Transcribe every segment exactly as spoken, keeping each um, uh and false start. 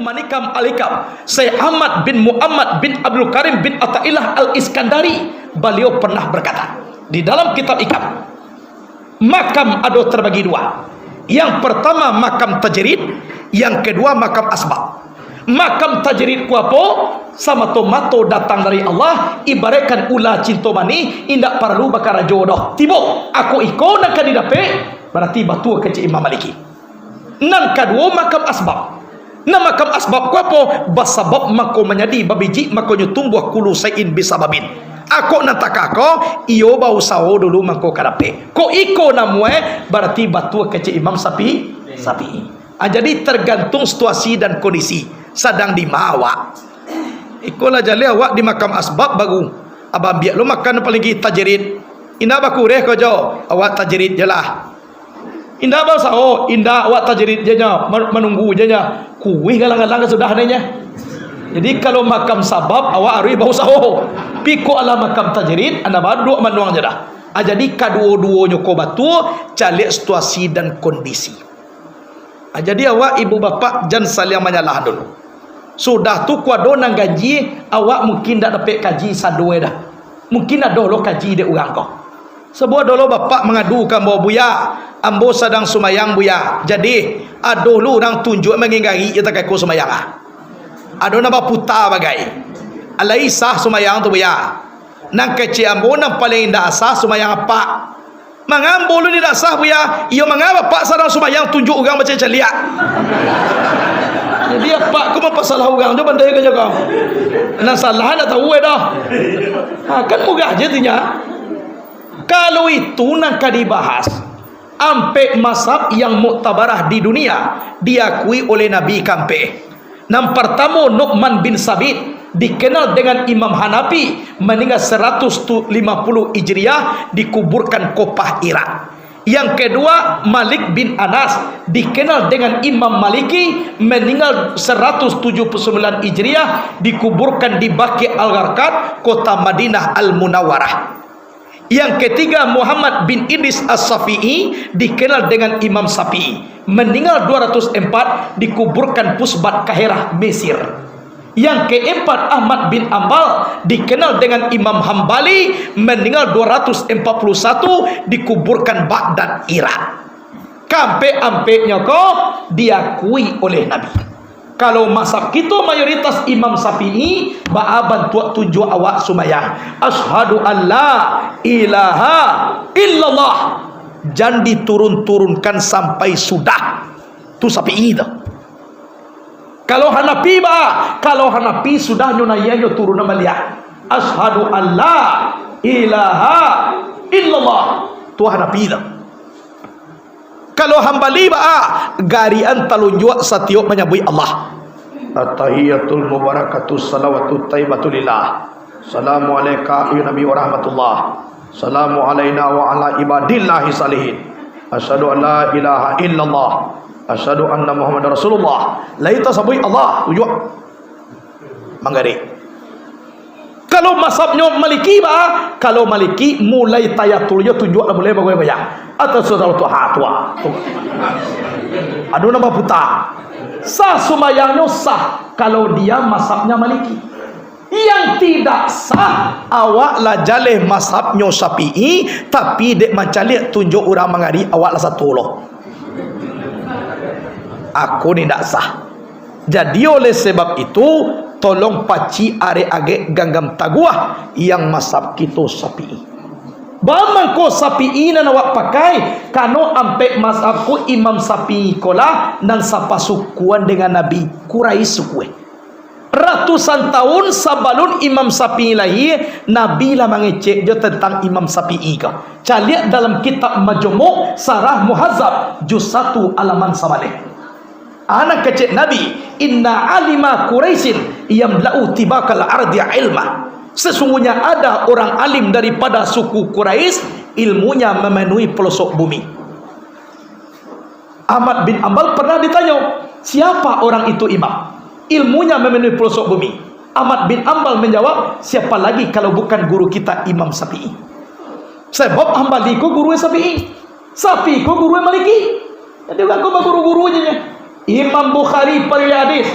Manikam Al-Hikam, Syekh Ahmad bin Muhammad bin Abdul Karim bin Athaillah Al-Iskandari, baliau pernah berkata, di dalam kitab Hikam, makam ado terbagi dua. Yang pertama makam tajrid, yang kedua makam asbab. Makam tajrid ko apo? Samato-mato datang dari Allah, ibaratkan ula cinto manih, indak paralu bakarajo doh. Tibo, ako iko nan ka didapek, bararti batua kecek Imam Maliki. Nan kaduo, makam asbab. Nah, makam asbab ko apo? Basabab mangko manjadi, babijik mangkonyo tumbuah, kullu syai'in bisababin. Ako nan takah ko, iyo bausaho dulu mangko ka dapek. Kok iko namuah, bararti batua kecek Imam Sapi-, Sapi'i. Ah, jadi tergantung situasi dan kondisi. Sadang di ma awak. Iko lah jaleh awak di makam asbab baru. Abang ambiak lo makan paling tajrid. Indak bakureh ko jo, awak tajrid je lah. Indak bausaho, indak, awak tajrid je nyo, ma-, manunggu je nyo. Kuih galang-galang ka sudah nyo. Jadi, kalau makam sabab, awak aruih bausaho. Piko alah makam tajrid, anda baduak manuang je dah. Ah, jadi, kaduo-duonyo ko batua, caliak situasi dan kondisi. Ah, jadi, awak ibu bapak jan saliang manyalah dulu. Sudah tu, kok ado nan ganjie, awak mungkin ndak dapek kaji sado e dah. Mungkin ado lo kaji dek urang ko. Sabab ado lo bapak mangadu ka ambo, "Buya, ambo sadang sumayang, Buya. Jadi, ado lo urang tunjuak manginggari jo takako sumayang ah. Ado nan baputa bagai. Alai sah sumayang tu, Buya. Nan kecek ambo nan paliang indak sah sumayang apak." "Manga ambo lo indak sah, Buya?" "Iyo, manga bapak sadang sumayang tunjuak urang macam caliak?" Jadi, apak ko mampasalah urang jo bandai ko jo ko. Nan salah ndak tahu e doh. Ha, kan murah je tu nyo. Kalau itu nan ka dibahas, ampek mazhab yang muktabarah di dunia, diakui oleh Nabi ka ampek. Nan partamo, Nu'man bin Sabit, dikenal dengan Imam Hanafi, meninggal seratus lima puluh Hijriah, dikuburkan Kufah, Irak. Yang kedua, Malik bin Anas, dikenal dengan Imam Maliki, meninggal seratus tujuh puluh sembilan Hijriah, dikuburkan di Baqi' Al-Gharqad, kota Madinah Al-Munawwarah. Yang ketiga, Muhammad bin Idris As-Syafi'i, dikenal dengan Imam Syafi'i, meninggal dua ratus empat, dikuburkan Pusbat, Kaherah, Mesir. Yang keempat, Ahmad bin Ambal, dikenal dengan Imam Hambali, meninggal dua ratus empat puluh satu, dikuburkan Baghdad, Irak. Kaampek-ampeknyo ko diakui oleh Nabi. Kalau mazhab kito mayoritas Imam Syafi'i, baa bantuak tunjuak awak sumayang, "Asyhadu an la ilaha illallah." Jan diturun-turunkan sampai sudah. Tu Syafi'i tu. Kalau Hanafi baa? Kalau Hanafi sudah nyo naiak nyo turunan baliak. "Asyhadu an la ilaha illallah." Tu Hanafi tu. Kalau Hambali baa? Garian talunjuak satiok manyabuik Allah. At-tahiyatul mubarakatus salawatut thayyibatu lillah. Salamu alaika ayyuhan nabi wa rahmatullah. Salamu alaina wa ala ibadillahi salihin. Asyhadu an la ilaha illallah. Asyhadu anna Muhammadar Rasulullah. Lai tasabuik Allah, tunjuak. Manggarik. Kalau mazhabnyo Maliki baa? Kalau Maliki mulai tahiyatul jo tunjuak lah mulai bagoyang-goyang. Atau surah Tuha, tuha. Aduh, nambah puta. Sah sumbayangnyo sah kalau dia mazhabnya Maliki. Yang tidak sah, awak lah jaleh mazhabnyo Syafi'i, tapi dek mancaliak tunjuak urang mangari, awak lah satu lo. Aku ni ndak sah. Jadi, oleh sebab itu, tolong pacik arek agek ganggam taguah yang mazhab kito Syafi'i. Baa mangko Syafi'i nan awak pakai, kano ampek mazhab ko Imam Syafi'i ko lah nan sapasukuan dengan Nabi, Quraisy suku e. Ratusan tahun sabalun Imam Syafi'i lahia, Nabi lah mangecek jo tantang Imam Syafi'i ko. Caliak dalam kitab Majmu' Syarah Muhadzab, juz satu alaman sabaleh. Anak kecek Nabi, "Inna alima Quraisyin yamla'u tibakal ardi ilma." Sesungguhnya ada orang alim daripada suku Quraisy, ilmunya memenuhi pelosok bumi. Ahmad bin Ambal pernah ditanyo, "Siapa orang itu, Imam? Ilmunya memenuhi pelosok bumi." Ahmad bin Ambal menjawab, "Siapa lagi kalau bukan guru kita Imam Syafi'i?" Sebab Hambali ko guru Syafi'i, Syafi'i ko guru Maliki. Jadi, urang ko baguru-guru je nyo. Imam Bukhari pariwayat hadis,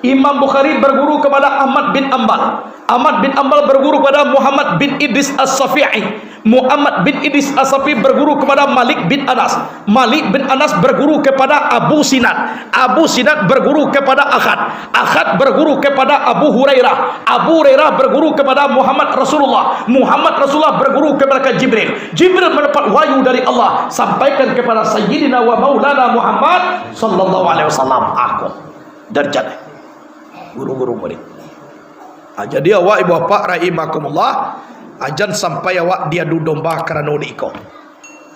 Imam Bukhari berguru kepada Ahmad bin Ambal. Ahmad bin Ambal berguru kepada Muhammad bin Idris As-Syafi'i. Muhammad bin Idris As-Syafi'i berguru kepada Malik bin Anas. Malik bin Anas berguru kepada Abu Sinan. Abu Sinan berguru kepada Ahad. Ahad berguru kepada Abu Hurairah. Abu Hurairah berguru kepada Muhammad Rasulullah. Muhammad Rasulullah berguru kepada Jibril. Jibril mendapat wahyu dari Allah, sampaikan kepada Sayyidina wa Maulana Muhammad sallallahu alaihi wasallam. Aku darjat. Guru-guru murid. Ah, jadi awak ibu bapak rahimakumullah, ah, jan sampai awak diadu domba karano di iko.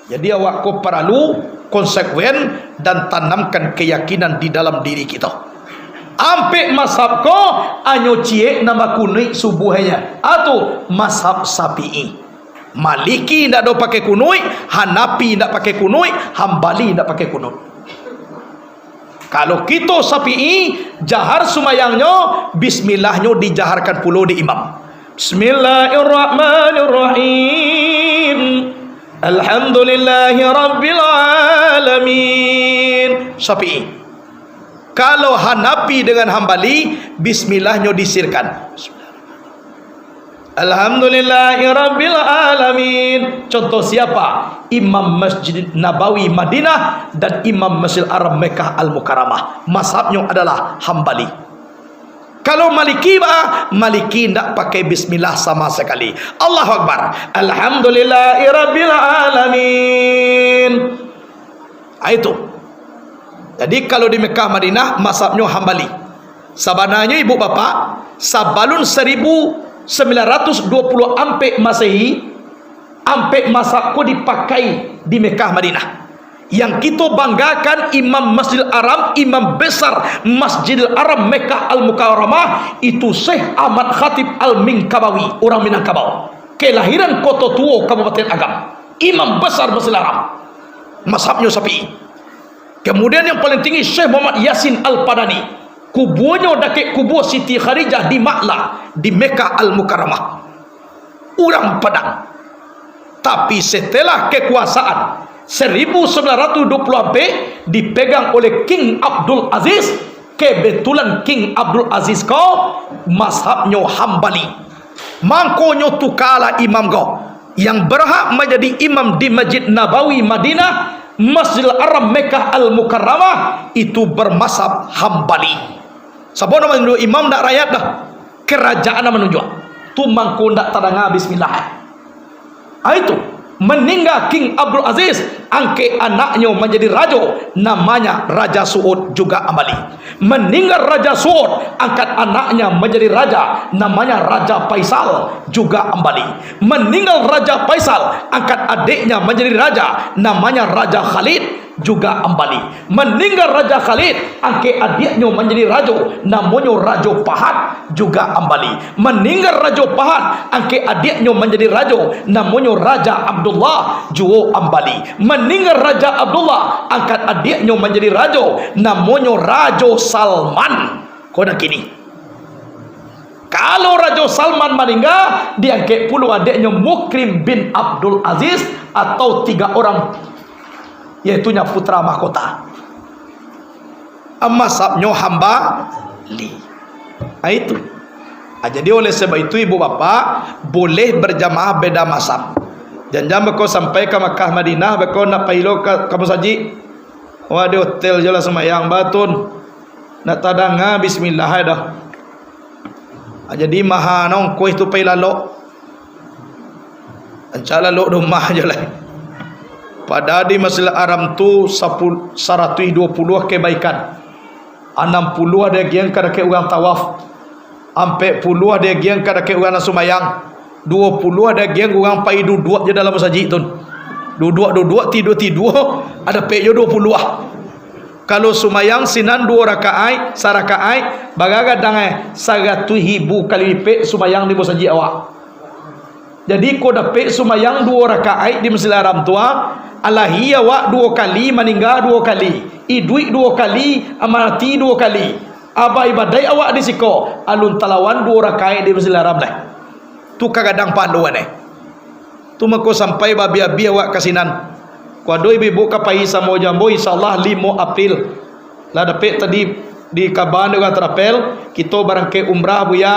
Jadi awak ko paralu konsekuen dan tanamkan keyakinan di dalam diri kito. Ampek mazhab ko hanyo ciek nan bakunuik subuahnyo, atu mazhab Syafi'i. Maliki indak do pakai kunuik, Hanafi indak pakai kunuik, Hambali indak pakai kunuik. Kalau kito Syafi'i, jahar sumayangnyo, bismillahnyo dijaharkan pulo di imam. Bismillahirrahmanirrahim. Alhamdulillahirabbil alamin. Syafi'i. Kalau Hanafi dengan Hambali, bismillahnyo disirkan. Alhamdulillahirabbil alamin. Contoh siapa? Imam Masjid Nabawi Madinah dan Imam Masjidil Haram Mekah Al Mukarramah. Mazhabnyo adalah Hambali. Kalau Maliki, bah, Maliki ndak pakai bismillah sama sekali. Allahu Akbar. Alhamdulillahirabbil alamin. Ah, itu. Jadi, kalau di Mekah Madinah, mazhabnyo Hambali. Sabananyo, ibu bapak, sabalun saribu sambilan ratus dua puluah ampek Masehi, ampek mazhab ko dipakai di Mekah Madinah. Yang kito banggakan, Imam Masjidil Haram, imam besar Masjidil Haram Mekah Al Mukarramah, itu Syekh Ahmad Khatib Al Minkabawi, urang Minangkabau, kelahiran Koto Tuo, Kabupaten Agam, imam besar Masjidil Haram. Mazhabnyo Syafi'i. Kemudian yang paling tinggi, Syekh Muhammad Yasin Al-Padani. Kubuanyo dakek kubua Siti Khadijah di Ma'la, di Mekah Al-Mukarramah. Urang Padang. Tapi setelah kekuasaan saribu sambilan ratus dua puluah ampek dipegang oleh King Abdul Aziz, kebetulan King Abdul Aziz ko mazhabnyo Hambali. Mangkonyo tukalah imam ko. Yang berhak manjadi imam di Masjid Nabawi Madinah, Masjidil Haram Mekah Al-Mukarramah, itu bermazhab Hambali. Sabo nan manunjuak imam, ndak rakyat doh. Kerajaan nan manunjuak. Tu mangko ndak tadanga bismillah. Ah, itu. Maningga King Abdul Aziz, angkek anaknyo manjadi rajo, namanya Raja Suud juga Hambali. Maningga Raja Suud, angkat anaknya manjadi raja, namanya Raja Faisal, juga Hambali. Maningga Raja Faisal, angkat adiknya manjadi raja, namanya Raja Khalid, juga Hambali. Maningga Raja Khalid, angkek adiknyo manjadi rajo, namonyo Rajo Fahad, juga Hambali. Maningga Rajo Fahad, angkek adiknyo manjadi rajo, namonyo Raja Abdullah, juo Hambali. Maningga Raja Abdullah, angkat adiknyo manjadi rajo, namonyo Rajo Salman. Ko nan kini. Kalau Rajo Salman maningga, diangkek pulo adiknyo Mukrim bin Abdul Aziz atau tiga orang, yaitunya putra mahkota. Mazhabnyo Hambali. Ah, itu. Ah, jadi oleh sebab itu, ibu bapak, boleh berjamaah beda mazhab. Jan-jan beko sampai ka Makkah Madinah, beko nak pailo ka, ka musajik. Wah, di hotel je lah sumbayang, batun. Nak tadanga bismillah ai dah. Ah, jadi maha nongkoih tu pai lalok. Ancak lalok di rumah je lah. Padahal di Masjidil Haram tu sapul-, saratuih duo puluah kebaikan. Anam puluah diagian ka dakek urang tawaf. Ampek puluah diagian ka dakek urang nan sumbayang. Duo puluah diagian urang pai duduak je dalam musajik tu. Duduak-duduak, tidua-tidua, dapek jo duo puluah. Kalau sumbayang sinan duo rakaat, sarakaat, baragadang eh, saratuih ribu kali lipek sumbayang di musajik awak. Jadi, ko dapek sumbayang duo rakaat di Masjidil Haram tu, ah, alahi awak duo kali, maningga duo kali, iduik duo kali, mati duo kali. Abah ibadaik awak di siko, alun talawan duo rakaat di Masjidil Haram lai. Tu ka gadang pahaluan eh. Tu mako sampai babi-abi awak ka sinan. Ko ado ibu-ibu ka pai samo jo ambo, insyaallah limo April. Lah dapek tadi Di kaban dek urang Tarapel, kito barangkek umrah, Buya,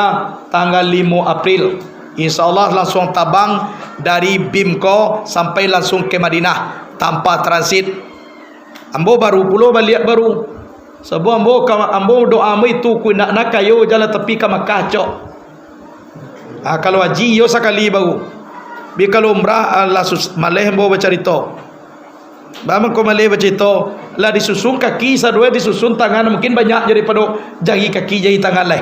tanggal limo April. Insya Allah langsuang tabang dari BIM ko sampai langsuang ka Madinah tanpa transit. Ambo baru pulo baliak baru. Sabab ambo ka, ambo doa ambo itu, ku indak nan kayo jalan tapi ka Makkah acok. Ah, kalau haji iyo sakali baru. Bi kalau umrah, ah, lah sus-, maleh ambo bacarito. Ba mangko maleh bacarito, lah disusun kaki saduo, disusun tangan, mungkin banyak daripado jari kaki, jari tangan lai.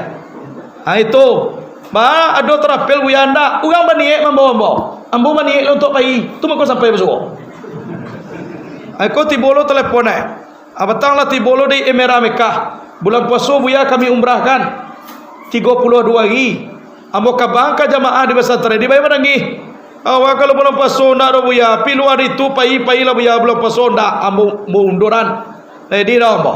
Ha, itu. Ba, ado Tarapel, Buya, ndak? Urang baniek mambao ambo. Ambo baniek lah untuak pai. Tu mangko sampai basuo. Ha, iko tibo lo telepon, eh. Apatang lah tibo lo di Emerald Mekah. Bulan puaso, Buya, kami umrahkan. Tigo puluah duo ari. Ambo kabangkan jamaah di pasantren, dibayar manangih. Awak kalau bulan puaso ndak doh, Buya, pilu ari tu pai, pailah, Buya, bulan puaso ndak, ambo maunduran. Jadi dah ambo.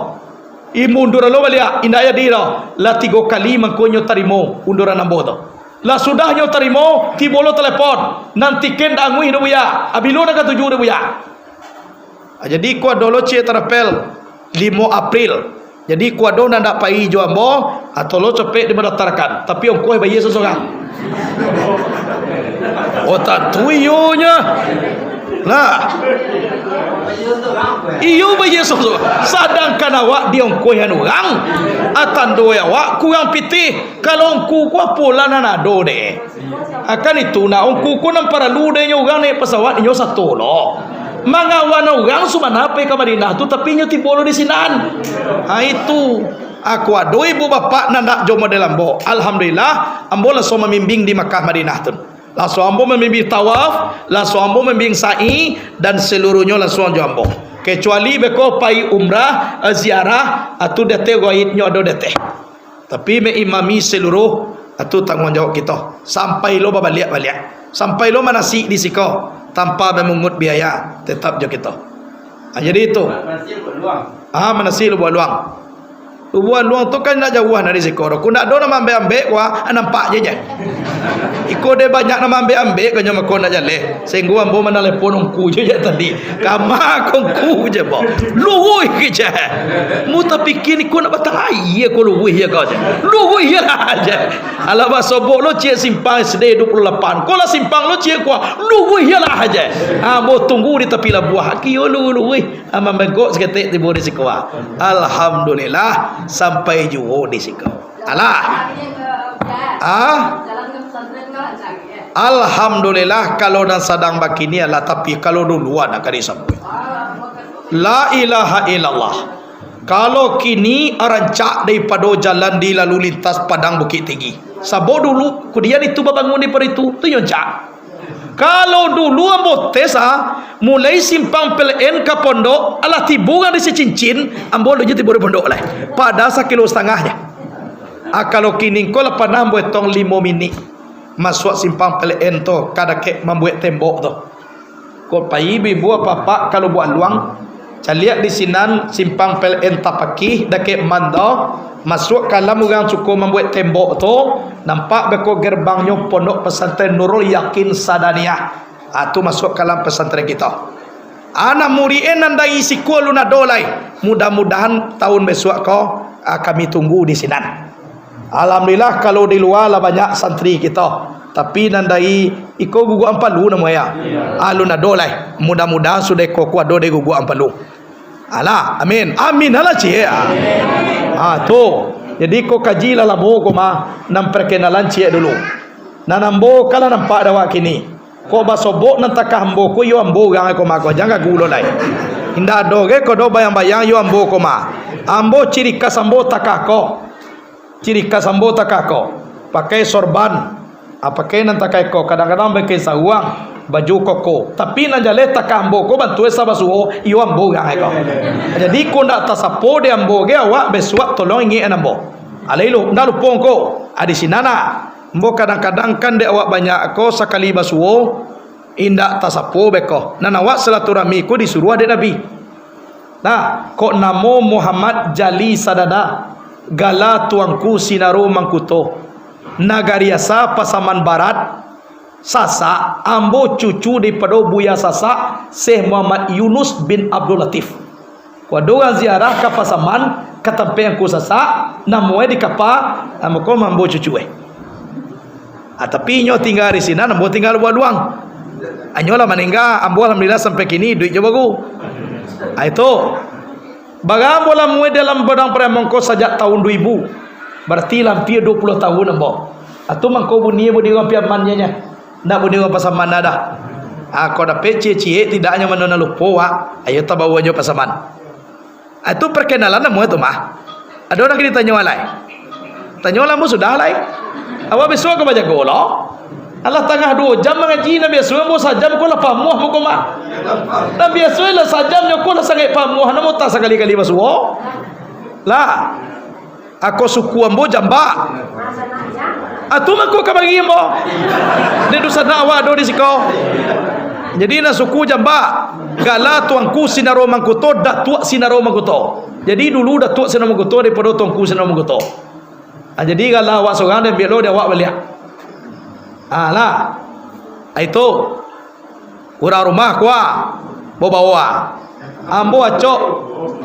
I maunduran lo baliak, indak jadi dah. Lah tigo kali mangko nyo tarimo unduran ambo tu. Lah sudah nyo tarimo, tibo lo telepon. Nan tiket ndak anguih doh, Buya. Abilo nan katuju doh, Buya. Ah, jadi ko ado lo ciek Tarapel, limo April. Jadi ko ado nan ndak pai jo ambo, atau lo capek dimadatarkan. Tapi ongkoh bayia surang-surang. Oh, tantu iyo nyo. Nah. Iyo bayia surang-surang. Sadangkan awak diongkoihan urang. Ah, tando awak kurang pitih. Kalau ungku ko apolah nan ado deh. Akan itu, nah, ungku ko nan paralu deh nyo urang naiak pasawat inyo sato lo. Mangawan urang sumana pai ka Madinah tu, tapi inyo tibo lo di sinan. Ha, itu. Aku ado ibu bapak nan ndak jo model ambo. Alhamdulillah, ambo langsuang mambimbing di Makkah Madinah tu. Langsuang ambo mambimbing tawaf, langsuang ambo mambimbing sa'i, dan seluruhnyo langsuang jo ambo. Kecuali beko pai umrah, eh, ziarah, atu deteh gaibnyo ado deteh. Tapi maimami seluruh, itu tangguang jawab kito. Sampai lo babaliak-baliak. Sampai lo manasik di siko. Tanpa mamungut biaya. Tetap jo kito. Ha, jadi itu. Manasik Lubuak Aluang. Ah, manasik Lubuak Aluang. Lubuak Aluang tu kan ndak jauah dari siko. Ko ndak ado nan maambek-ambek, wah, nampak je, je. Iko deh banyak nan maambek-ambek, kanyo mako ndak jaleh. Sahinggo ambo manalepon ungku je, je tadi. Kama ko ungku je, bo. Luruih je. Mu tapikia iko nak batang aia ko luruih je ko je. Luruih je lah je. Alah basobok lo ciek simpang S D dua puluh lapan. Ko lah simpang lo ciek ko. Luruih je lah je. Ha, ambo tunggu di tapi labuah. Kio luruih-luruih. Ha, mambengkok saketek tibo di siko. Alhamdulillah, sampai juo di siko. Alah. Ah? Alhamdulillah, kalau nan sadang bakini alah, tapi kalau dulu anak kadi sampai. La ilaha illallah. Kalau kini rancak daripado jalan di lalu lintas Padang Bukittinggi. Sabab dulu, kudian itu babangun daripado itu, tu nyo rancak. Kalau dulu ambo tes, ah, mulai simpang P L N ka pondok, alah tibo urang di Sicincin, ambo alun juo tibo di pondok lai. Padahal sakilo satangah je. Ah, kalau kini ko lah panah ambo etong limo minik. Masuak simpang P L N tu, ka dakek mambuek tembok tu. Kok pai ibu-ibu apak-apak ka Lubuak Aluang, caliak di sinan simpang P L N Tapakih dakek Mando, masuak ka alam urang cuko mambuek tembok tu, nampak beko gerbangnyo Pondok Pesantren Nurul Yakin Sadaniah. Ah, tu masuak ka alam pesantren kito. Anak murid e nan dari siko alun ado lai. Mudah-mudahan tahun bisuak ko, ah, kami tunggu di sinan. Alhamdulillah, kalau di lua lah banyak santri kito. Tapi nan dari iko Guguak Ampalu namo e. Alun ado lai. Mudah-mudahan sudah iko ko ado dari Guguak Ampalu. Alah, amin. Amin alah, ciek. Ah, tu. Jadi, ko kaji lah lamo ko mah, nan perkenalan ciek dulu. Nan ambo kan lah nampak dek awak kini. Kok basobok nan takah ambo ko, iyo ambo urang ko mah ko, jan gagu lo lai. Indak ado ge ko do bayang-bayang iyo ambo ko mah. Ambo ciri khas ambo takah ko. Ciri khas ambo takah ko, pakai sorban, ah, pakai nan takah ko, kadang-kadang pakai saruang, baju koko. Tapi nan jaleh takah ambo ko bantuak sabasuo, iyo ambo urang ko. Jadi, ko ndak tasapo dek ambo ge, awak bisuak tolong ingek an ambo. Alai lu, ndak lupo ko, ah, di sinan ah. Ambo kadang-kadang kan dek awak banyak ko sakali basuo, indak tasapo beko. Nan awak silaturahmi ko disuruah dek Nabi. Nah, kok namo Muhammad Jali Sadada, gala Tuanku Sinaro Mangkuto, nagari asa Pasaman Barat, Sasak, ambo cucu daripado Buya Sasak, Syekh Muhammad Yunus bin Abdul Latif. Kok ado urang ziarah ka Pasaman, ka tampek angku sasak, namonyo di kapa, ah, mako ambo cucua. Ah, tapi inyo tingga di sinan, ambo tingga Lubuak Aluang. Inyo lah maningga, ambo alhamdulillah sampai kini iduik jo baru. Ah, itu. Bara ambo lamuah dalam Padang Pariaman ko sajak tahun dua ribu. Bararti lah ampia dua puluah tahun ambo. Ah, tu mangko bunyi bunyi urang Piaman nyo. Ndak bunyi urang Pasaman dah. Ah, kok dapek ciek-ciek, tidaknyo mano nan lupo, wak. Ayo tabawa jo Pasaman. Ah, tu perkenalan namonyo tu mah. Ado nan ka ditanyo lai? Tanyo lah, ambo sudah lai. Awak bisuak ka bajago lo. Alah tangah duo jam mangaji, nan biaso ambo sajam ko lah pamuah muko mah. Nan biaso lah sajam nyo ko lah sangaik pamuah, namo tak sakali-kali basuo. Lah. Ako suku ambo Jambak. Ah, tu mangko kamari ambo. Dek dunsanak awak ado di siko. Jadi, nan suku Jambak. Gala Tuanku Sinaro Mangkuto, Datuak Sinaro Mangkuto. Jadi, dulu Datuak Sinaro Mangkuto daripado Tuanku Sinaro Mangkuto. Ah, jadi, gala awak surang, den ambiak lo di awak baliak. Ah, lah. Ah, itu. Urang rumah ko, ah, ambo bawa. Ambo acok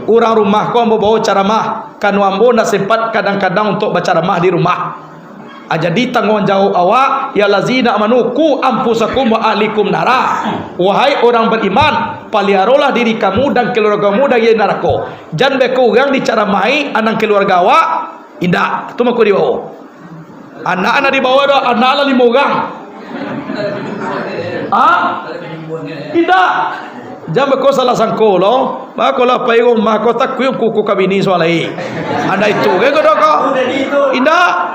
urang rumah ko ambo bawa caramah. Kano ambo ndak sempat kadang-kadang untuak bacaramah di rumah. Ah, jadi tangguang jawab awak, "Ya allazina amanu, qu anfusakum wa ahlikum nara." Wahai urang bariman, paliarolah diri kamu dan kaluargamu dari narako. Jan beko urang dicaramahi, a nan kaluarga awak, indak. Tu mako dibawa. Anak nan dibawa do, anak lah limo urang. Ha? Indak. Jan beko salah sangko lo. Mako lah pai rumah ko takuik kuku ka bini sualai. Anda itu ke ko do ko? Indak.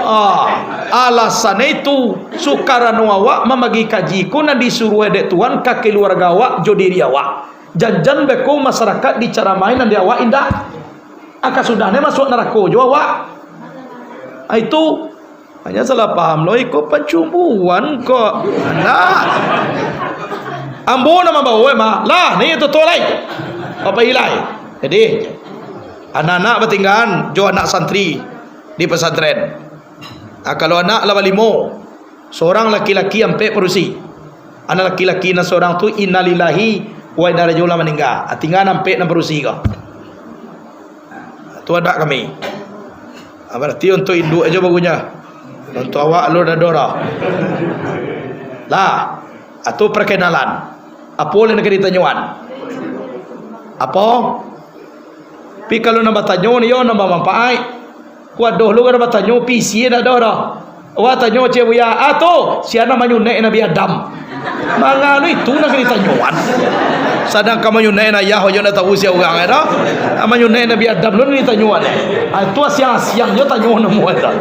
Ah, alasan itu, sukarano awak mambagi kaji ko nan disuruah dek Tuhan ka kaluarga awak jo diri awak. Jan-jan beko masarakat dicaramahi nan di awak indak. Aka sudah ne masuak narako jo awak. Ah, itu. Hanya salah paham lo, iko pancumbuan ko. Nah. Ambo nan mambawa mah. Lah, ni tutup lai. Apa ilai? Jadi, anak-anak batinggaan jo anak santri di pesantren. Ah, kalau anak lah balimo, surang laki-laki, ampek padusi. Anak laki-laki nan surang tu, innalillahi wa inna ilaihi raji'un, lah maningga. Ah, tingga nan ampek nan padusi ko. Tu anak kami. Ah, bararti untuak induak ajo bagunyo. Untuak awak alun ado doh. Lah, ah, tu perkenalan. Apo lai nan ka ditanyoan? Apo? Tapi kalau nan batanyo ni yo nan bamanfaat. Kok ado lo urang batanyo, pisia ndak ado doh. Wah, tanyo Cik Buya, ah, tu, sia nan manyunek Nabi Adam. Mangano itu nan ka ditanyoan. Sadangkan manyunek ayah, yo ndak tahu sia urang, yo doh. Ah, manyunek Nabi Adam lo nan ditanyoan. Ah, tu asiang-asiang nyo tanyo namo tu.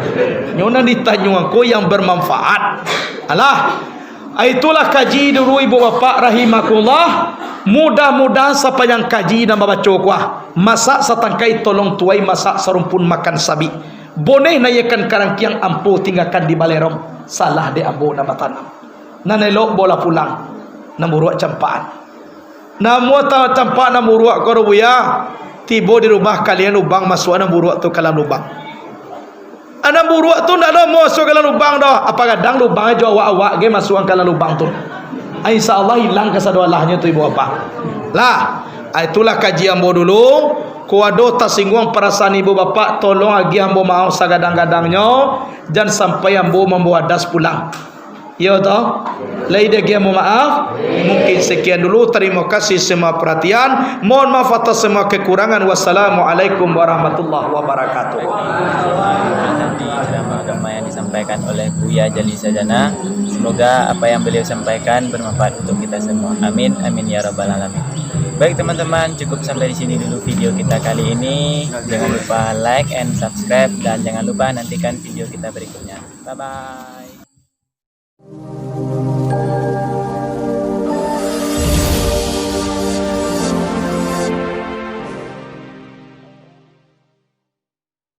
Nyo nan ditanyoan ko yang bermanfaat. Alah, Ah, itulah kaji dulu ibu bapak rahimakumullah. Mudah-mudahan sapanjang kaji nan babaco ko, ah, masak satangkai tolong tuai masak sarumpun makan sabik. Boneh naiakan karangkiang ambo tinggakan di balerong. Salah dek ambo nan batanam. Nan elok bolah pulang. Nan buruak campakan. Namuah ta-, tampak nan buruak ko, Buya, tibo di rumah kalian lubang, masuak nan buruak tu ka dalam lubang. Nan buruak tu ndak ado masuak ka dalam lubang doh. Apa gadang lubang jo awak-awak ge masuak ka dalam lubang tu. Ah, insya Allah ilang kasado alahnyo tu, ibu bapak. Lah, ah, itulah kaji ambo dulu. Kok ado tasingguang parasaan ibu bapak, tolong agiah ambo maaf sagadang-gadangnyo. Jan sampai ambo mambawa das pulang. Iyo toh? Lai diagiah, mohon maaf. Mungkin sekian dulu. Tarimo kasih semua perhatian. Mohon maaf atas semua kekurangan. Wassalamualaikum warahmatullahi wabarakatuh. Tadi ceramah agama yang disampaikan oleh Buya Jali Sajana. Semoga apa yang beliau sampaikan bermanfaat untuk kita semua. Amin, amin ya rabbal alamin. Baik teman-teman, cukup sampai di sini dulu video kita kali ini. Jangan lupa like and subscribe, dan jangan lupa nantikan video kita berikutnya. Bye bye.